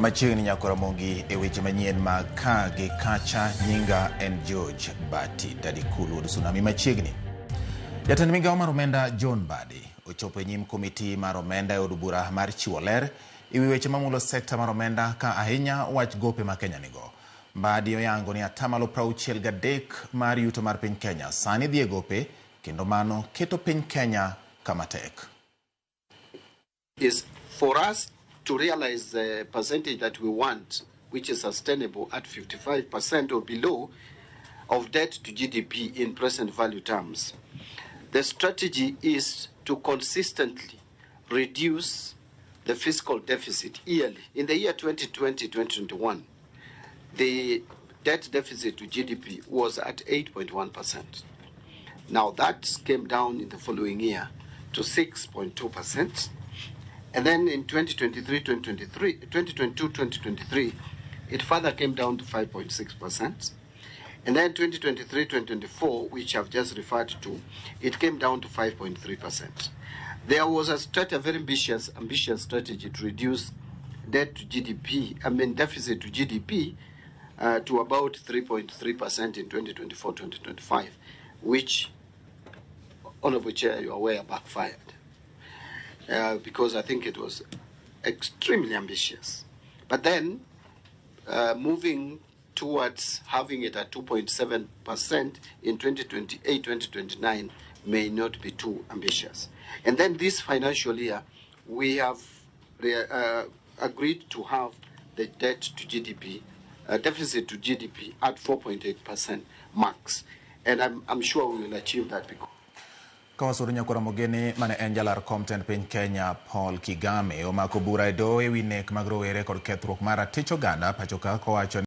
Machiegni nyako Ramogi e weche manyien mag ka gi kacha nyinga en George Bati Dadikulu wuod Tsunami machiegni. Jatend migawo mar omenda John Mbadi ochopo e nyim komiti mar omenda e od bura mar chiwo ler e wi weche mamulo sekta mar omenda ka ahinya wach gope ma Kenya nigo. Mbadi oyango ni atamalo 63 mar yuto mar piny Kenya sani dhi e gope kendo mano keto piny Kenya kama tek. Is for us to realize the percentage that we want, which is sustainable at 55% or below of debt to GDP in present value terms. The strategy is to consistently reduce the fiscal deficit yearly. In the year 2020-2021, the debt deficit to GDP was at 8.1%. Now that came down in the following year to 6.2%. And then in 2023, 2022, 2023, it further came down to 5.6%. And then 2023, 2024, which I've just referred to, it came down to 5.3%. There was a very ambitious strategy to reduce debt to GDP, I mean deficit to GDP, to about 3.3% in 2024, 2025, which, Honorable Chair, you are aware, backfired. Because I think it was extremely ambitious. But then, moving towards having it at 2.7% in 2028, 2029 may not be too ambitious. And then this financial year, we have agreed to have the debt to GDP, deficit to GDP at 4.8% max. And I'm sure we will achieve that. Because Kawasuru nyakwara Mogeni mane en jalar kom tend piny Kenya Paul Kigame omako bura e doho ewi nek mag rowere kod kethruok mar ratich oganda pacho ka kowacho